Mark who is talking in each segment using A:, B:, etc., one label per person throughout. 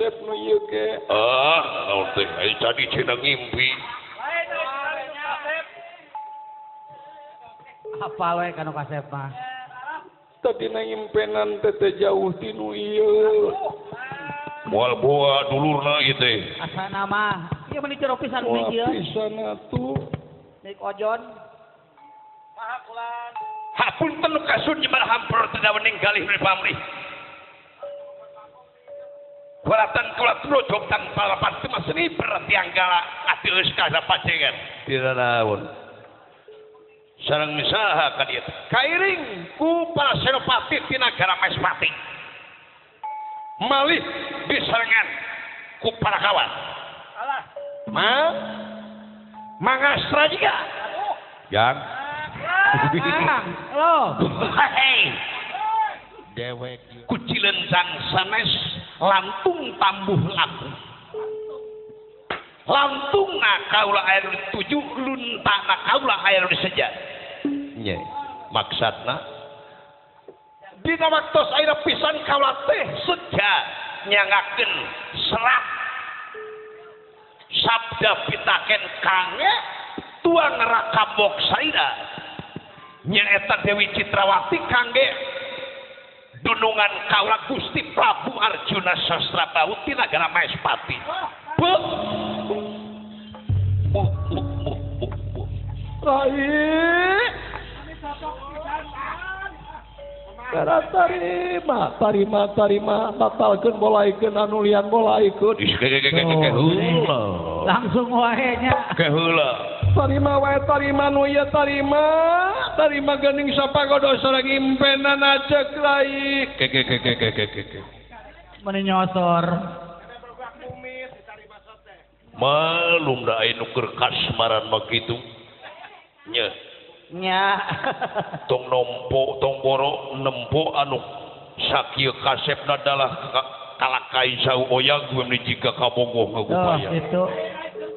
A: Kasep nu ieu ge. Ah, naon teh ai tadi cenah ngimpi.
B: Apal we kanu kasep mah.
A: Tadi na ngimpenan teh jauh ti nu ieu. Moal boa dulurna ieu teh.
B: Asana mah ieu mah jero pisan mah ieu.
A: Pisan atuh.
B: Nik ojon. Maha kulan.
C: Hapunten nu kasun nyebar hampur teu dawening galih nu pamrih. Walatan kula trojok tang palapan teu seni pertiang gala atius ka pacengan. Teu naon. Sareng saha ka dieu? Kairing ku para senopati ti nagara Maespati. Malih disarengan ku para kawan.
B: Alah.
C: Ma Mangastra juga. Yang
B: lo.
C: Hei. Dewek kucileun sanes lantung tambuh laku. Lantungna kaula aya nu dituju, luntana kaula aya nu diseja. Nya, maksudna dina waktos ayeuna pisan kaula teh seja nyangakeun serat sabda pitaken kange tuang raka moksaina nyaeta Dewi Citrawati kangge dunungan kaula Gusti Prabu Arjuna Sastrabahu ti nagara Maespati. Bu bu bu bu bu bu.
A: Rai. Gara tarima, tarima, tarima, batalkeun bolaikeun anu lian bolaikeun.
C: Ih, ke heula.
B: Langsung wae nya.
C: Ke heula.
A: Tarima wae tarima nu ieu tarima, tarima geuning sapagodo sareng impenan aceuk rai.
C: Ke ke ke ke ke ke.
B: Meni nyosor.
C: Malum da aya nu keur kasmaran mah kitu. Nya.
B: Nya.
C: Tong nompo, tong boro nempo anu sakieu kasepna dalah kalakai sau oyag we meuni jiga kabogoh ngagupaya.
B: Oh, itu.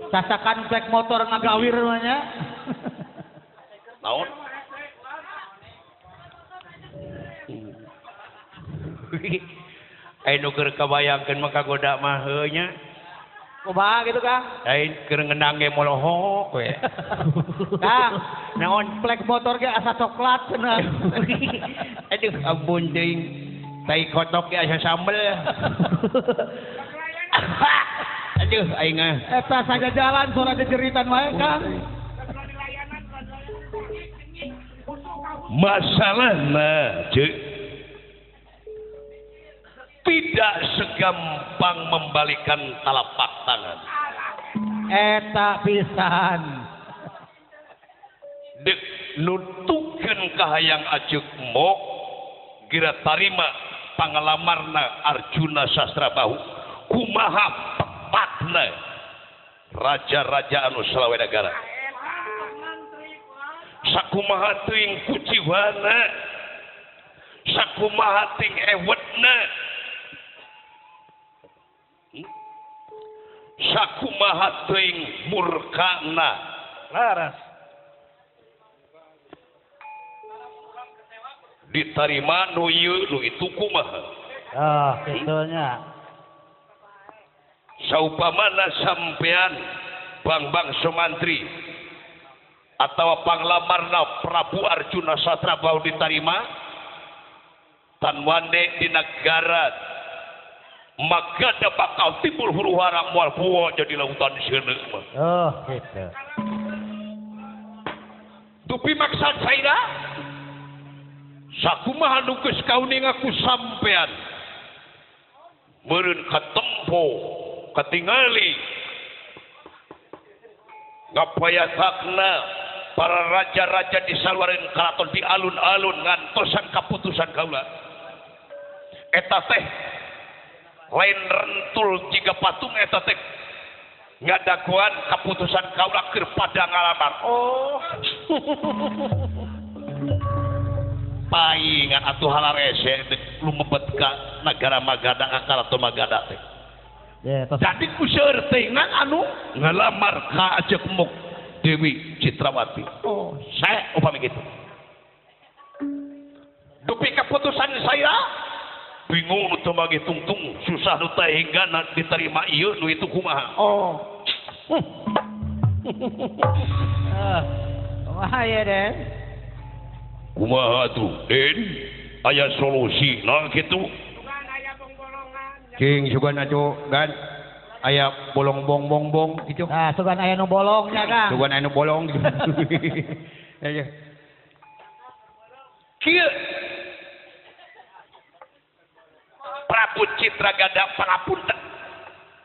B: Sasakan plek motor ngagawir mah nya.
C: Naon? Aya nu keur kabayangkeun mah kagoda mah heuh nya.
B: Kumaha gitu Kang?
C: Lain keur ngenang ge molohok we.
B: Kang, naon plek motor ge asa coklat cenah.
C: Aduh ampun teuing. Tai kotok ge asa sambel. Aduh aing mah.
B: Eta saja jalan sora jejeritan wae Kang.
C: Masalahna ceuk tidak segampang membalikan telapak tangan.
B: Eta pisan.
C: Dek nutukeun kahayang aceuk mok gira tarima pangalamarna Arjuna Sastrabahu kumaha tepatna raja-raja anu salawe nagara. Sakumaha teuing kuciwana, sakumaha teuing ewetna, sakumaha teuing murkana.
D: Laras.
C: Ditarima nu ieu nu itu kumaha.
B: Oh, kitu nya.
C: Saupamana sampean Bang-bang Sumantri atawa panglamarna Prabu Arjuna Sastrabahu ditarima tan wande di negara Magadha bakal timbul huru hara moal poho jadi lautan seuneu mah.
B: Oh, kitu.
C: Dupi maksad saira sakumaha nu geus kauninga ku sampean meureun katempo katingali ngapayatakna para raja-raja di saluareun karaton di alun-alun ngantosan kaputusan kaula eta teh lain rentul jiga patung eta teh ngadaguan kaputusan kaula keur pada ngalamar. Oh. Paingan atuh halarese teh lumebet ka nagara Magadha ka karaton Magadha teh. Jadi ku seueur teuingan anu ngalamar ka Aceuk Mok Dewi Citrawati. Oh, saya upami kitu. Dupi keputusan saya Bingung nu teu magi tungtung, susah nu teh hingga diterima ieu nu itu kumaha.
B: Oh. Kumaha ya Den?
C: Kumaha tuh Den? Aya solusi nah kitu.
D: Cing sugan atuh gan aya bolong bong bong bong gitu.
B: Nah, sugan aya nu bolongnya Kang.
D: Sugan aya nu bolong gitu. Ya.
C: Kieu Prabu Citragada pangapunten.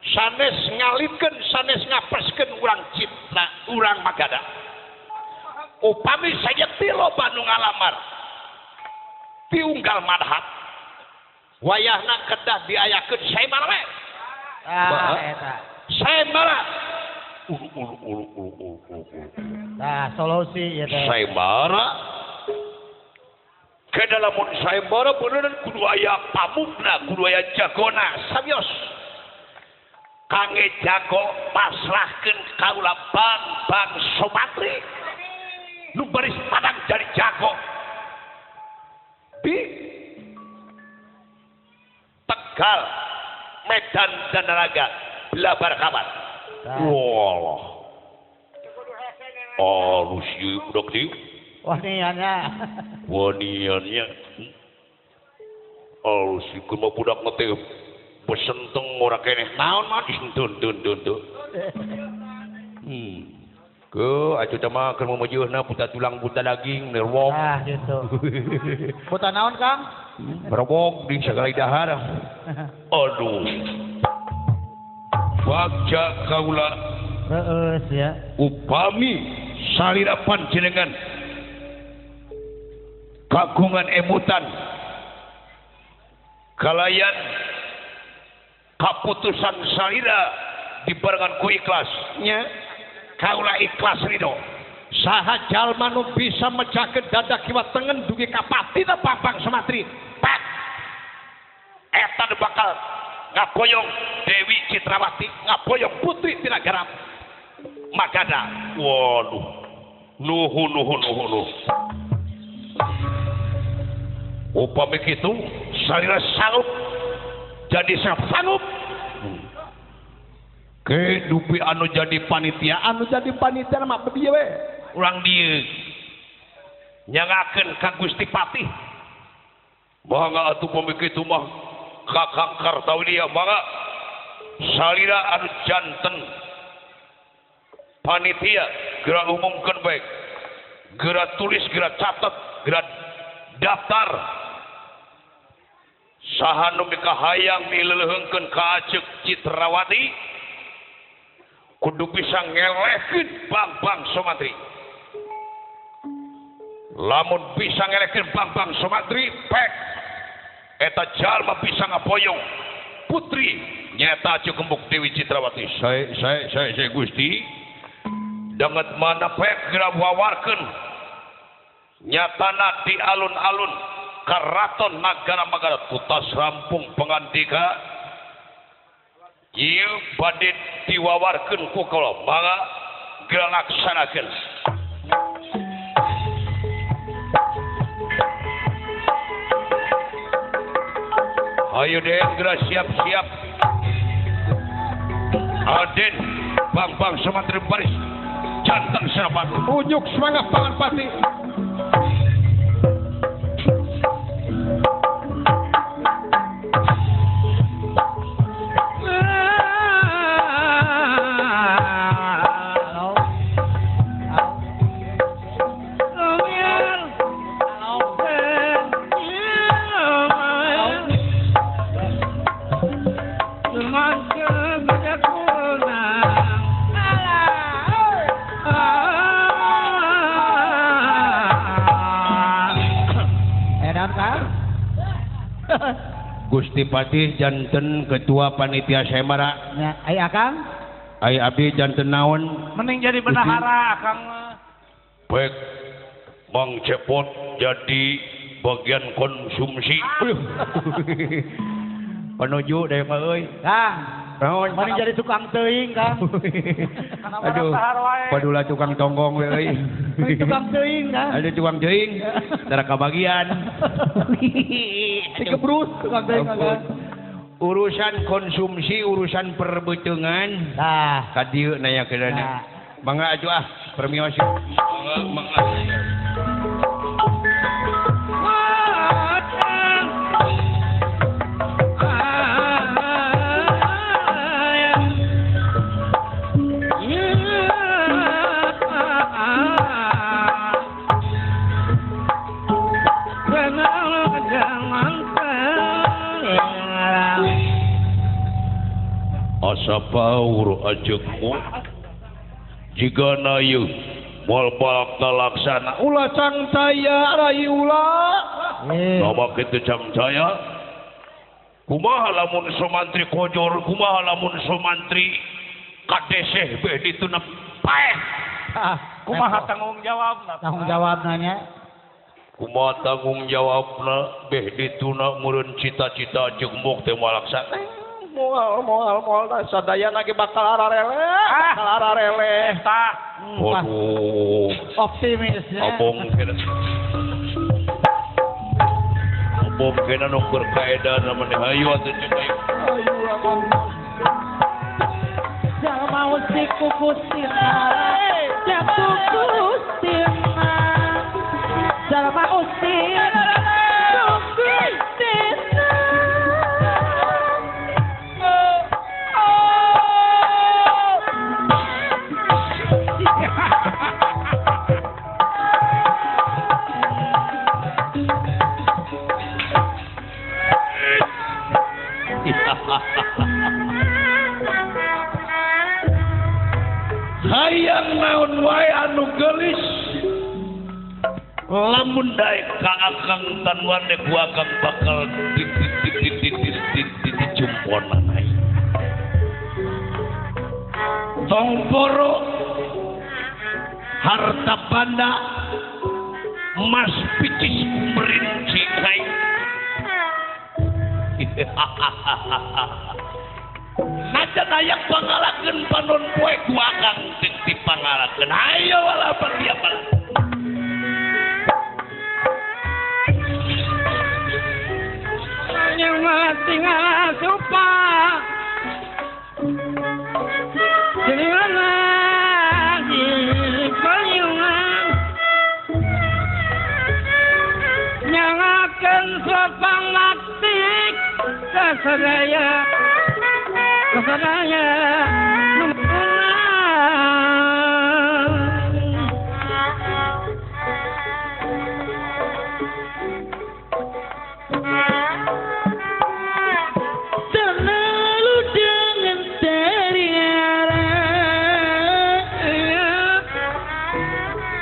C: Sanes ngalitkeun, sanes ngapreskeun urang Citra, urang Magadha. Upami sayekti loba nu ngalamar tiunggal madhab wayahna kedah diayakeun saemara we.
B: Ah eta.
C: Saemara. Ulu ulu ulu ulu ulu ulu.
B: Nah, solusi ieu teh.
C: Saemara. Ke lamun saembara beneran kudu aya pamukna, kudu aya jagona sabios. Kangge jago pasrahkeun kaula Bang Somatri. Nu baris padang jadi jago. Di Tegal, Medan dan Naraga, Belabar kabar. Walah. Alus ieu budak dieu.
B: Waniannya.
C: Waniannya. Alus ieu kumaha budak teh besenteng ora keneh naon mah dun dun dun dun. Ke atuh teh mah keur memejeuna buta tulang buta daging nerwok.
B: Ah gitu. Buta naon Kang?
C: Merobok di segala dahar. Aduh. Bagja kaula.
B: Heeh ya.
C: Upami salira panjenengan kagungan emutan kalayan kaputusan salira dibarengan ku ikhlas nya. Kaula ikhlas ridho.
D: Saha jalma nu bisa mecahkeun dada kiwa tengen dugi ka patina Bambang Sumatri.
C: Pak. Eta nu bakal ngaboyong Dewi Citrawati, ngaboyong putri tina garap Magadha. Waduh. Nuhun nuhun nuhun nuhun. Upami kitu salira sanggup jadi sanggup. Ke dupi anu jadi panitia mah bedieu we. Urang dieu nyangakeun ka Gusti Patih. Mangga atuh pami kitu mah Kakang Kartawidya mangga salira anu janten panitia geura umumkeun bae. Geura tulis, geura catet, geura daftar. Saha nu mikahayang mileuleungkeun ka Aceuk Citrawati kudu bisa ngelehkeun Bambang Somatri. Lamun bisa ngelehkeun Bambang Somatri, pek eta jalma bisa ngaboyong putri nyata Aceuk Gembuk Dewi Citrawati. Saya Gusti danget mana pek geura wawarkeun nyatana di alun-alun karaton nagara Magadha tutas rampung pangandika. Ieu bade diwawarkeun ku kaula mangga geura laksanakeun. Ayo Den geura siap-siap. Aden Bambang Sumatri baris jantan senopati.
D: Unjuk semangat pangan pati. Gusti Patih janten ketua panitia Saembara.
B: Ya, ai Akang?
D: Ai abdi janten naon?
E: Mending jadi bendahara Akang.
C: Baik, Mang Cepot jadi bagian konsumsi.
D: Penuju deh mah euy.
B: Kang,
D: Naon?
B: Mending jadi tukang teuing, Kang.
D: Aduh. Padula tukang tonggong we euy.
B: Tukang teuing, Kang.
D: Aduh tukang teuing, tara kabagian.
B: Dikebrus tukang teuing, Kang.
D: Urusan konsumsi, urusan perbetengan.
B: Tah,
D: ka dieu nanyakeunana. Mangga atuh ah, permios. Mangga, mangga.
C: Asa paur ajegmu jigana ieu moal balak laksana
D: ulah cangcaya rai ulah
C: loba kitu cangcaya kumaha lamun Somantri kojor kumaha lamun Somantri kadeseh beh dituna paeh
E: kumaha tanggung jawabna
B: tanggung jawabna nya
C: kumaha tanggung jawabna beh dituna meureun cita-cita ajegmu teh moal laksana
D: moal moal moal sadayana ge bakal ararele bakal ararele
E: tah
C: waduh
B: optimis
C: abong kena abong kena nu keur kaedan maneh hayu atuh cek ayo
D: ayo abong
F: jalma usik ku Gustina jatuh Gustina jalma usik ku Gustina.
C: Hayang naon wae anu geulis lamun daek ka akang tanwane ku akang bakal dicumponan ai tong poro harta banda mas picis merinci ai. Najan aya pangalakeun panon poe ku akang deuk dipangalakeun. Hayo walaupun dia bala.
F: Nya tinggal supa. Nyangakeun sopang matik kasadaya kasadaya terlalu dengan teriara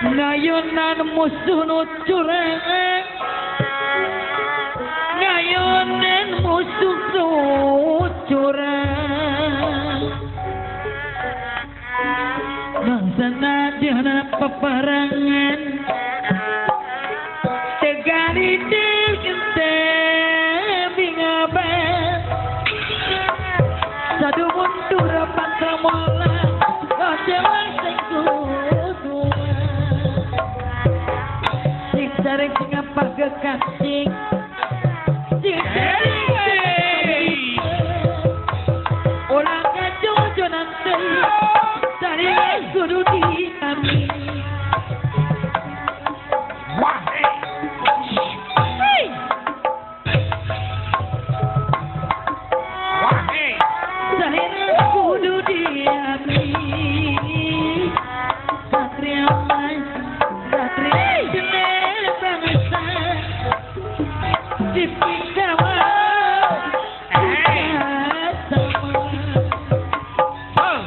F: ngayunan musuh nu curang ngayunan musuh nu curang mangsana dina peperangan tegali bingaben sadu mundur patramola dewa sing kudu sing sareng sing apa kekasih sing orang kajojonan teh sareng kudu dinami.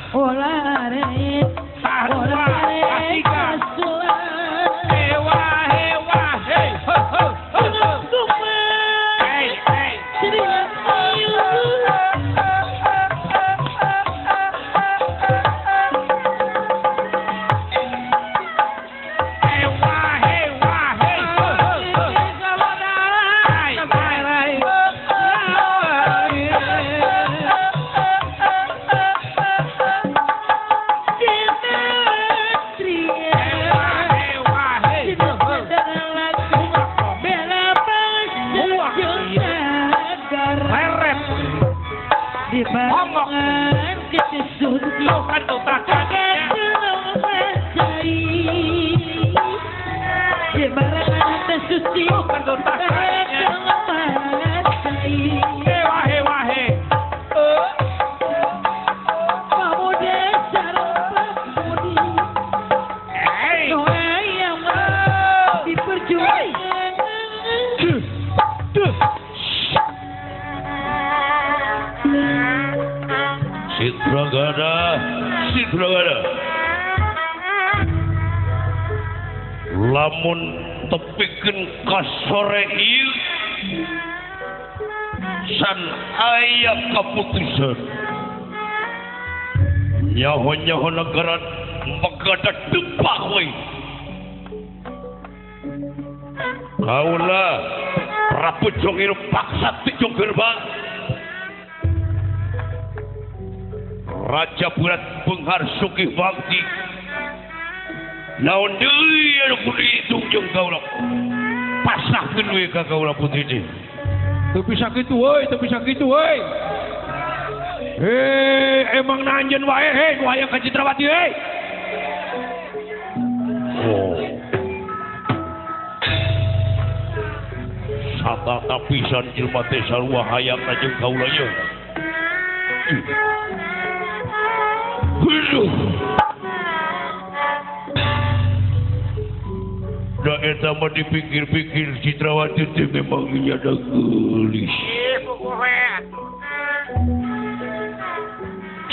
F: Olare, olare. Suci suci
C: Sitragada, Sitragada. Lamun tepikeun ka sore ieu san aya kaputusan. Nyaho-nyaho negara megada depak we. Kaula Prabu Jongiro paksa tijong gerbang. Raja Burat Benghar Sugih Bakti naon deui anu kudu dihitung jeung kaula pasrahkeun we ka kaula putri teh.
A: Teu bisa kitu euy, teu bisa kitu euy. Hei, emang nanjeun wae hei nu hayang ka Citrawati hei.
C: Oh. Satata pisan jelema teh sarua hayang ka jeung kaula ye. Aduh. Da eta mah dipikir-pikir Citrawati teh memang nyada geulis.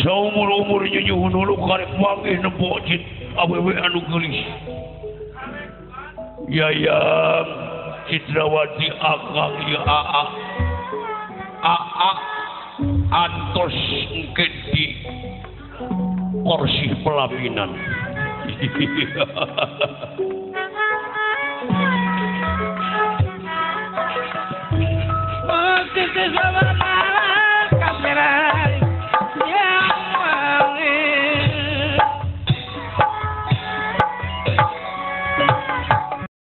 C: Saumur-umur nyunyuhun hulu karek manggih nempo cit awewe anu geulis. Yayang Citrawati akang ieu aa. Aa antos engke di kursi pelaminan.
F: Oke,